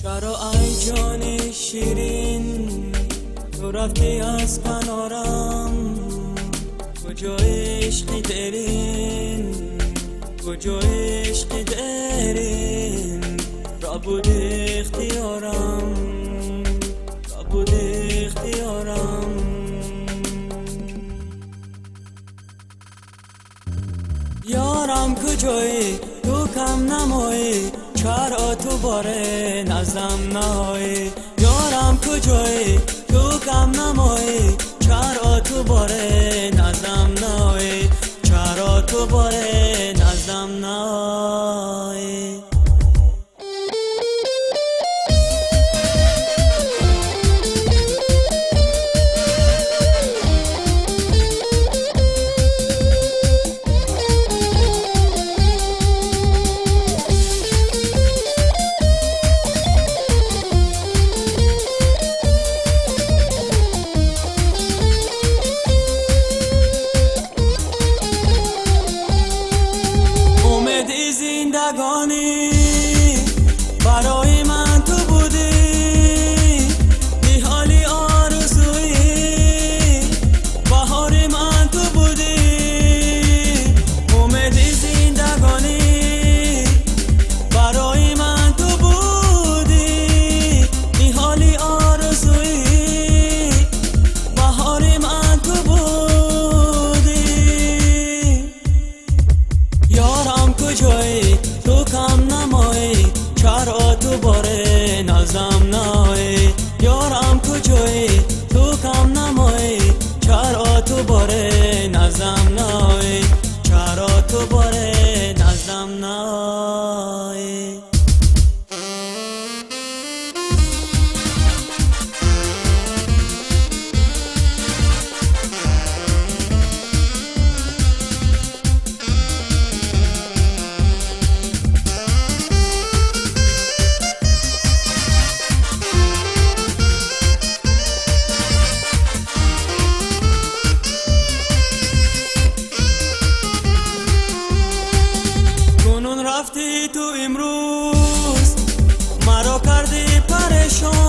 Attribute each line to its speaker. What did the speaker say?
Speaker 1: چرا ای جان شیرین تو رفتی از کنارم؟ کجا عشقی دارین، کجا عشقی دارین؟ را بود اختیارم، را بود اختیارم. یارم کجایی تو کم نمایی، چرا تو باره نزدم نایی؟ یارم کجایی تو کم نمایی، چرا تو باره نزدم نایی؟ چرا تو باره نزدم نایی؟ زندگانی برای من تو بودی، نهالی آرزویی بهار من تو بودی. امید زندگانی برای من تو بودی، نهالی آرزویی بهار من تو بودی. یارم کجایی تو کم نمایی، چرا تو باره نازم نایی؟ یارم کجایی تو کم نمایی، چرا تو باره نازم نایی؟ چرا تو باره نازم نایی؟ رفتی تو امروز مرا کردی پریشان،